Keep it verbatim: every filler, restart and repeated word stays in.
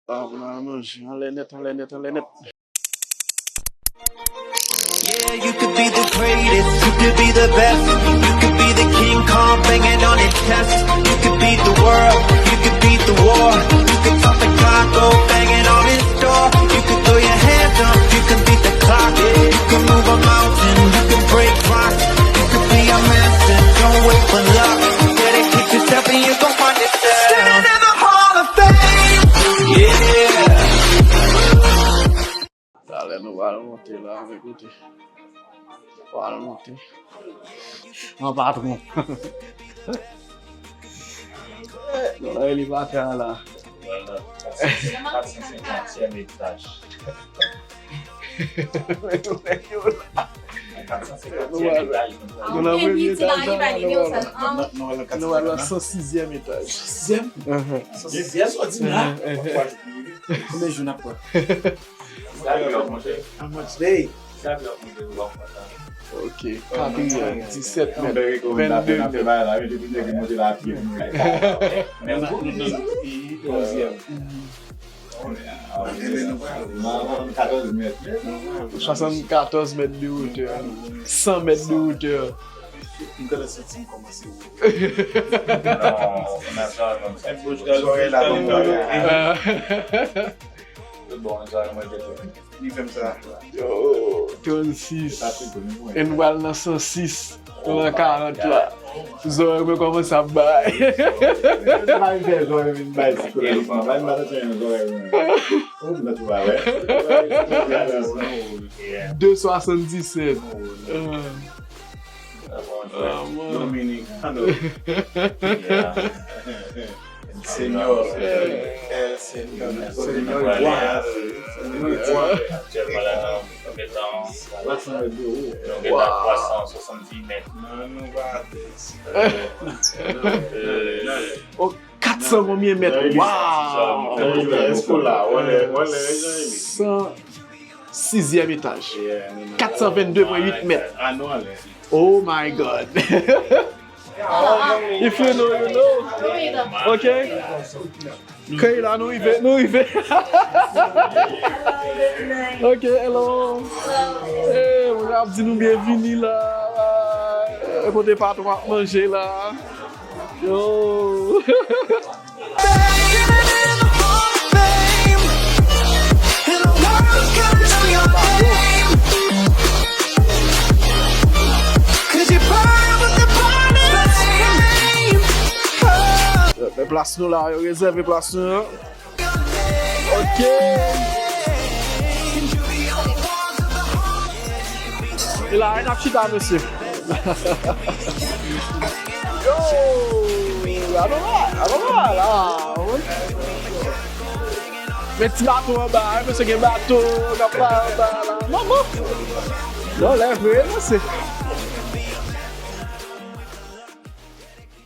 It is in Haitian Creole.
Ah, pou n al manje. Anlè nèt, anlè nèt, anlè nèt. Yeah, you could be the greatest, you could be the best. You could be the King Kong banging on his chest. You could beat the world, you could beat the war. You could stop the clock, go banging on his door. You could throw your hands up, you can beat the clock. You can move a mountain, you can break rocks. You could be a master, don't wait for luck. Dedicate yourself and you gon' find yourself. Standing in the Hall of Fame. Yeah. Talè nou pral monte la, men koute. Pral monte. An patwon. Nou la, li pa ka la. Katsansenkantyèm etaj. Katsansenkantyèm etaj. Nou la premye etaj la, nou pral Nou al nan san sizyèm etaj. Sizyèm? Sizyèm? Sa w di m la? Konbyen jou n ap pran? How much day? Ok, katriyèm, disèt mèt, vennde mèt. Onzyèm. Swasannkatòz mèt de wotè, san mèt de wotè. M gentan santi m kòmanse wou. Bon, sa mwen te li fè m sa. Yo, trannsis. E nou pral nan san sis. Nou nan karant la. Zòrèy mwen kòmanse ap bay. Bay fè zòrèy vin bay sikolojikman. Bay m pa santi yon zòrèy mwen. Ou nan tou bagay. De swasanndisèt. Dominikano. Señor. El Señor. Señor Juan. Señor Juan. Aktyèlman la nan nou gentan Twa san mèt de wo. nou gentan twa san swasanndis mèt. Nan nou pa Oh, kat san konbyen mèt? Waw! Eskola, wale, wale, jan eme. San sizyèm etaj. Kat san vennde pwen uit mèt. Anon ale. Oh my God. If you know, you know. Ok. Kay la, nou rive, nou rive. Ok, hello. Hey, mwen ap di nou byenvini la. E kote patwon ap manje la. Yo. Men plas nou la, yo rezève plas nou yo. Ok. E la, n ap chita, mesye. Yo! Alò la, alò la, la. Men ti bato anba, mesye gen bato k ap pale anba la. Manman! Yo, lè vre, mesye.